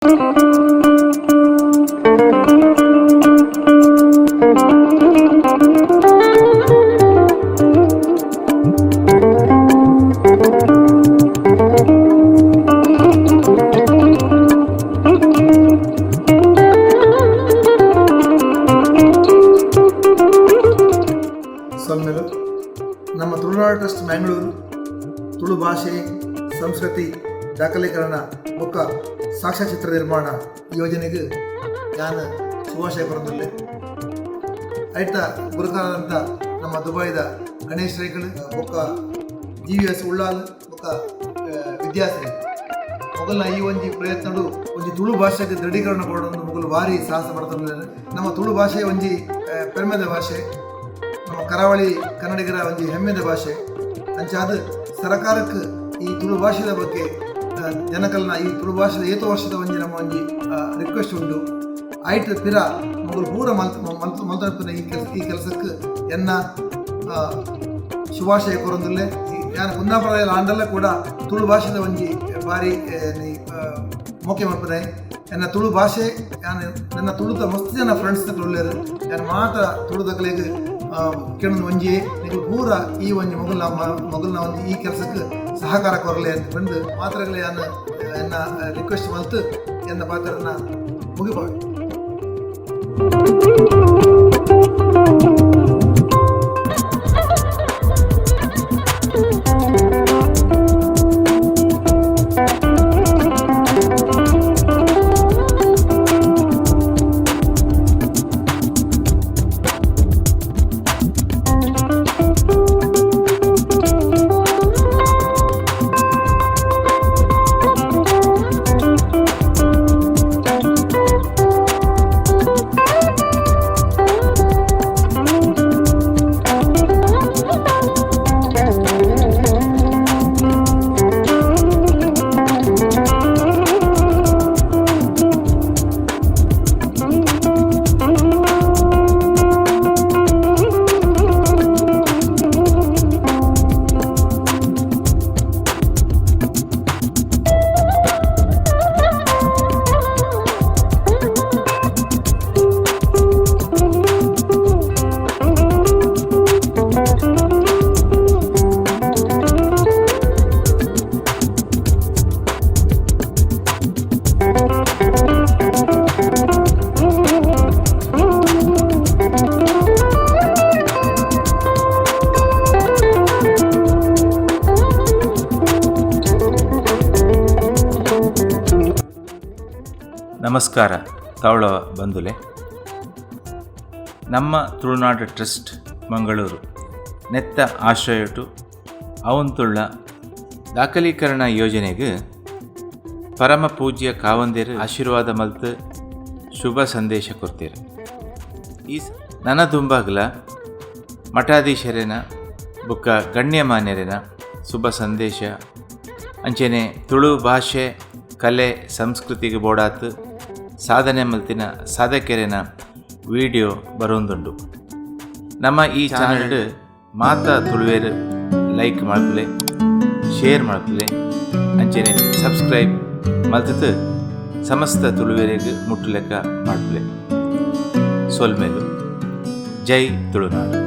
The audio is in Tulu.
ಸೊಲ್ಮೆಲು. ನಮ್ಮ ತುಳುನಾಡು ಟ್ರಸ್ಟ್ ಮ್ಯಾಂಗ್ಳೂರು ತುಳು ಭಾಷೆ, ಸಂಸ್ಕೃತಿ ದಾಖಲೀಕರಣ ಬೊಕ್ಕ ಸಾಕ್ಷ್ಯಚಿತ್ರ ನಿರ್ಮಾಣ ಯೋಜನೆಗೆ ಯಾನ್ ಶುಭಾಶಯ ಕೊರೊಂದುಲ್ಲೆ. ಐತ ಗುರುಕಾರದಂತ ನಮ್ಮ ದುಬೈದ ಗಣೇಶ್ ರೈಗಳು ಬೊಕ್ಕ ಜಿ.ವಿ.ಎಸ್. ಉಳ್ಳಾಲ್ ಬೊಕ್ಕ ವಿದ್ಯಾಶ್ರೀ ಮೊಗಲ್ನ ಈ ಒಂಜಿ ಪ್ರಯತ್ನಡು ಒಂಜಿ ತುಳು ಭಾಷೆಗೆ ದೃಢೀಕರಣ ಕೊಡೋದು ಮೊಗಲು ಭಾರಿ ಸಾಹಸ ಪಡ್ತೊಂದುಲ್ಲೆರ್. ನಮ್ಮ ತುಳು ಭಾಷೆ ಒಂಜಿ ಪೆರ್ಮೆದ ಭಾಷೆ, ನಮ್ಮ ಕರಾವಳಿ ಕನ್ನಡಿಗರ ಒಂಜಿ ಹೆಮ್ಮೆದ ಭಾಷೆ. ಅಂಚಾದ್ ಸರಕಾರಕ್ಕೆ ಈ ತುಳು ಭಾಷೆದ ಬಗ್ಗೆ ಜನಕಲ್ನ ಈ ತುಳು ಭಾಷೆದ ಏತೋ ವರ್ಷದ ಒಂಜಿ ನಮ್ಮ ಒಂಜಿ ರಿಕ್ವೆಸ್ಟ್ ಉಂಡು. ಐಟ್ ಪಿರ ಮೊಗಲು ಪೂರ ಮಲ್ತ್ ಮಲ್ತ್ ಮಲ್ತೊಂದಿಪ್ಪುನ ಈ ಕೆಲಸ, ಈ ಕೆಲಸಕ್ಕೆ ಎನ್ನ ಶುಭಾಶಯ ಕೊರೊಂದುಲ್ಲೆ. ಯಾನ್ ಕುಂದಾಪುರ ಆಂಡಲ್ಲ ಕೂಡ ತುಳು ಭಾಷೆದ ಒಂಜಿ ಬಾರಿ ಮೋಕೆ ಮಲ್ಪುನಾಯೆ. ಎನ್ನ ತುಳು ಭಾಷೆ, ಯಾನ್ ನನ್ನ ತುಳುತ ಮಸ್ತ್ ಜನ ಫ್ರೆಂಡ್ಸ್ ಉಲ್ಲೆರ್. ಯಾನ್ ಮಾತ ತುಳುದಕ್ಲೆಗ್ ಕೇಣುದು ಒಂಜಿ, ನಿಕುಲು ಪೂರ ಈ ಒಂಜಿ ಮೊಗಲ್ನ ಮೊಗಲ್ನ ಒಂಜಿ ಈ ಕೆಲಸಕ್ಕೆ ಸಹಕಾರ ಕೊರಲೆ ಅಂತ ಬಂದು ಮಾತ್ರಗಳೇ ಯಾನ್ ಎನ್ನ ರಿಕ್ವೆಸ್ಟ್ ಮಲ್ತ್ ಎನ್ನ ಪಾತ್ರನ ಮುಗಿಪಾವೆ. ನಮಸ್ಕಾರ ತವಳ ಬಂಧುಲೆ. ನಮ್ಮ ತುಳುನಾಡು ಟ್ರಸ್ಟ್ ಮಂಗಳೂರು ನೆತ್ತ ಆಶ್ರಯಟು ಅವಂತುಳ್ಳ ದಾಖಲೀಕರಣ ಯೋಜನೆಗೆ ಪರಮ ಪೂಜ್ಯ ಕಾವಂದಿರು ಆಶೀರ್ವಾದ ಮಲ್ತ್ ಶುಭ ಸಂದೇಶ ಕೊರ್ತೀರು. ಈ ನನ ದುಂಬಾಗ್ಲ ಮಠಾಧೀಶರೇನ ಬುಕ್ಕ ಗಣ್ಯಮಾನ್ಯರೇನ ಶುಭ ಸಂದೇಶ, ಅಂಚೆನೆ ತುಳು ಭಾಷೆ, ಕಲೆ, ಸಂಸ್ಕೃತಿಗೆ ಬೋಡಾತ್ ಸಾಧನೆ ಮಲ್ತಿನ ಸಾಧಕೆರೆನ ವಿಡಿಯೋ ಬರೋಂದುಂಡು. ನಮ್ಮ ಈ ಚಾನಲ್ ಮಾತ ತುಳುವೇರು ಲೈಕ್ ಮಲ್ಪುಲೆ, ಶೇರ್ ಮಲ್ಪುಲೆ, ಅಂಚೆನೆ ಸಬ್ಸ್ಕ್ರೈಬ್ ಮಲ್ತದು ಸಮಸ್ತ ತುಳುವೆರೆಗ್ ಮುಟ್ಟುಲೆಕ್ಕ ಮಲ್ಪುಲೆ. ಸೊಲ್ಮೆಲು. ಜೈ ತುಳುನಾಡು.